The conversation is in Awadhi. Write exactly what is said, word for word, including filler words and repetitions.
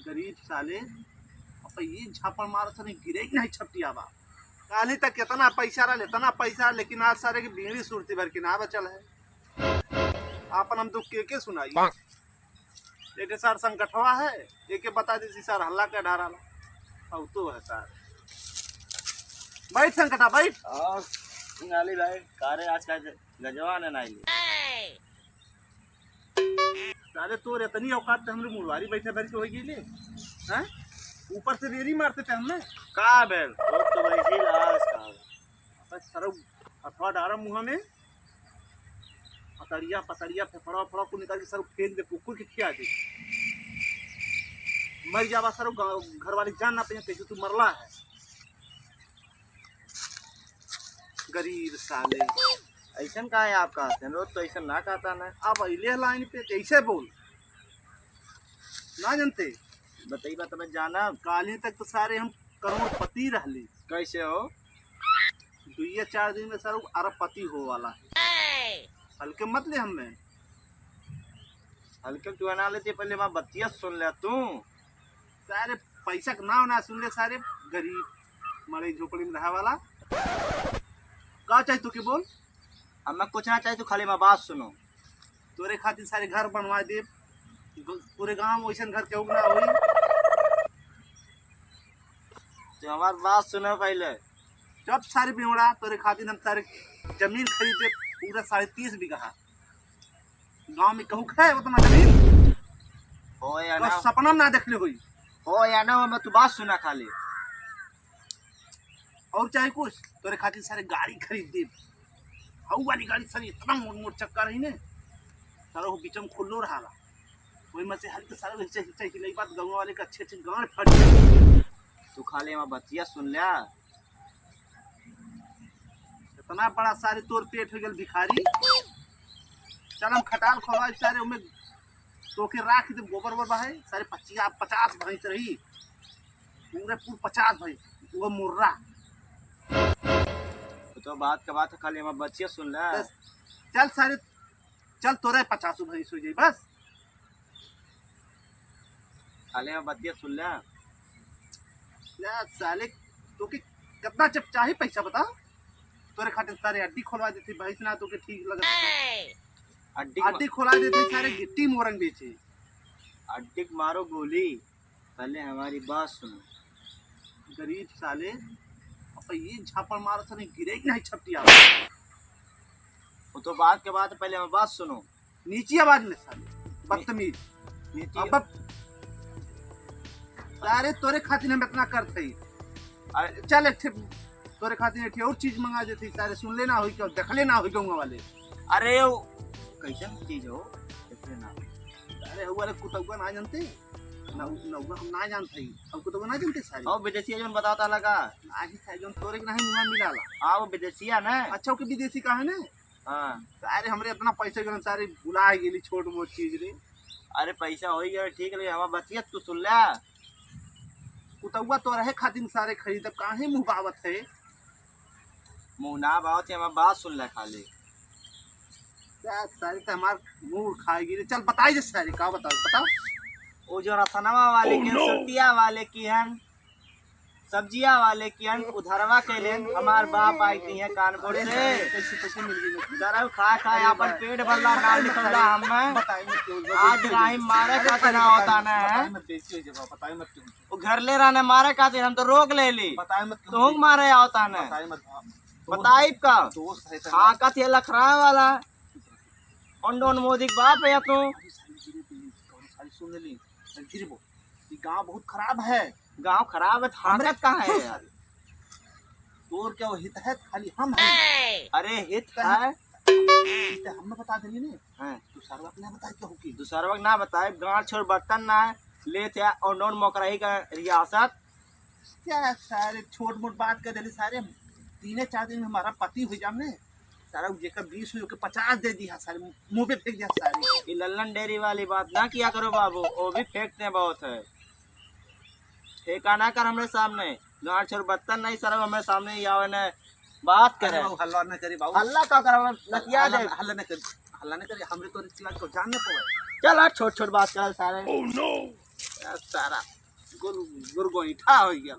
गरीब साले, अब ये झापड़ मारत हने, गिरे कि नहीं छपटिया बा। काली तक इतना पैसा रहल, इतना पैसा, लेकिन आज सारे की बीड़ी सुरती भर के ना बचल है। आपन हम दुख के के सुनाई? एक सार संकठवा है, एके बता देसी सार हल्ला के ढारा ला। अब तो है सार। बैठ संकठा, बैठ। और नाली भाई, कारे आज का ग-, गजवा ने नाई ले। साले तोर इतनी औकात तो हमरे मुड़वारी बैठे भर के हो गई ले। हैं? ऊपर से रेरी मारते थे हमने। का भेल? वो तो वैसे ही लाश का। बस सरौ हथवा डारा मुँह में। पतड़िया, पतड़िया, फेफड़ा, फेफड़ा को निकाल के सरौ फेंक दे, कुकुर के खिया दे। मर जावा सरौ, गाँव, घर वाले जान ना पाए कैसे तू मरला है। गरीब साले। ऐसन का है आपका? रोज तो ऐसन ना कहता ना। अब अइले लाइन पे कैसे बोल? ना जानते? बताई बात मैं जाना। काली तक तो सारे हम करोड़पति रहली। कैसे हो? दुइया चार दिन में सारे अरबपति हो वाला है। हल्के मत ले हमें। हल्के क्यों ना लेते, पहले हमार बतिया सुन ले तू। सारे पैसा के नाम ना सुन ले, सारे गरीब मड़ई झोपड़ी में रहे वाला। का चाही तू के बोल? हमें कुछ ना चाही, तू खाली हमार बात सुनो। तोरे खातिर सारे घर बनवा दे, ग-, पूरे गांव में वैसन घर केहू ना होई। तो हमार बात सुनो पहले। जब सारे बेवड़ा तोरे खातिर हम सारे जमीन खरीद दे, पूरा साढ़े तीस बीघा। गांव में कहू खाए उतना जमीन? हो या तो ना। सपना में ना देखले होई। हो या ना हो, मैं तू बात सुना खाली। और चाहे कुछ, तोरे खातिर सारे गाड़ी खरीद दे। हऊ वाली गाड़ी सारे इतना मोट मोट चक्का रही ने, सारा वो बीच में खुल्लो रहाला। वही में से हल्के सारे हिलचे हिलचे हिलाई बात गाँव वाले के अच्छे अच्छे गांड फट जाए। तू खाली हमार बतिया सुन ल्या। इतना बड़ा सारे तोर पेट हो गल भिखारी। चल हम खटाल खोलवाई सारे, उमे तोके राख दे, गोबर वोबर बहाए, सारे पच्चीस, पचास भैंस रही, पूरे पूरे पचास भैंस, वो मुर्रा। तो बात का बात है, खाली हमार बतिया सुन ले। बस, चल सारे, चल तोरे पचासों भैंस हो जाई बस। खाली हमार बतिया सुन ले। ले साले, तोके कितना जब चाही पैसा बता, तोरे खातिर सारे अड्डी खोलवा देती भैंस ना तोके ठीक लगत। अड्डी अड्डी खोला देते सारे गिट्टी मोरंग बेचे। अड्डी के मारो गोली, पहले हमारी बात सुनो। गरीब साले, अब ये झापड़ मारत हने, गिरे कि नहीं छपटिया। वो तो बात के बात है, पहले हमारी बात सुनो। नीची आवाज में साले, बदतमीज। नीची अब सारे तोरे खातिर हम इतना करत हई। अरे चल, एक ठे तोरे खातिर एक ठे और चीज मंगा देते, सारे सुन लेना होई क्या, देख लेना होई गाँव वाले। अरे वो कैसन चीज हो, देख लेना। अरे हुआ रे कुतौआ ना जानते, ना, ना हुआ हम ना जानते ही। अब कुतौआ ना जानते सारे। और विदेशिया जौन बतावता लगा। नाही सारे जौन तोरे के नाही मुँह मिलाला। हाँ, वो विदेशिया ना। अच्छा, ओके विदेशी का है ना? हाँ। सारे हमरे इतना पैसा के सारे भुला गेली छोट मोट चीज रे। अरे पैसा होई गया, ठीक रही, हमार बतिया तू सुन ले। कुतौआ तो रहे खातिर सारे खरीद, अब काहे मुँह बावत है? मुँह ना बावत है, हमार बात सुन ले खाली। क्या सारे तो हमार मूड खाएगी रे। चल बताई दे सारे, का बताओ, बताओ। वो जो रसनवा वाले के, सुरतिया वाले की हन, सब्जिया वाले की हन, उधरवा के लेन, हमार बाप आई की है कानपुर से। कैसे, कैसे मिल गई? सरब खा खा अपन पेट भरला, ना निकलला हमें। बताई मत क्यों, आज राही मारे खातिर ना होता ना है। बताई मत, बेइज्जती हो जाबा, बताई मत क्यों। वो घर ले रहने मारे खातिर हम तो रोक ले ली। बताई मत क्यों। तुम मारे आवता ना। बताई मत। बताई का? दोस्त है तेरा। खाकत ये लखराए वाला। कौन डॉन मोदी के बाप है या तू? अरे साली, गिरे तो ये, कौन साली सुन ले। गिरबो। ये गांव बहुत खराब है। गांव खराब है, तो हमरे हालत कहाँ है चुप यार? साले। तोर क्या वो हित है, खाली हम हैं। अरे हित है। हित है, हमने बता देली ने। हाँ। तू सरवा के ना बताए क्या होगी? तू सरवा के ना बताए, गांड छोड़ बर्तन ना है, ले थे और नॉन मोकराही का रियासत। क्या सारे छोट मोट बात कर देली सारे, तीने चार दिन में हमारा पति हो जाम ने। सारा जेकर बीस हुई, ओके पचास दे दिया सारे, मुंह पे फेंक दिया सारे। ये लल्लन डेयरी वाली बात ना किया करो बाबू, वो भी फेंकते बहुत है। ठेका ना कर हमरे सामने, गांड छोड़ बर्तन नहीं सरब हमरे सामने ही आवे ने बात करे। अरे बाबू, हल्ला न करी बाबू। हल्ला का करब, लतिया हल्ला, दे। हल्ला न करी, हल्ला न करी, हमरे तो रिश्तेदार को जान न पावे। चल हट, छोट छोट बात कर सारे। Oh no! ए, सारा गुर-, गुरगोइठा होइ गया।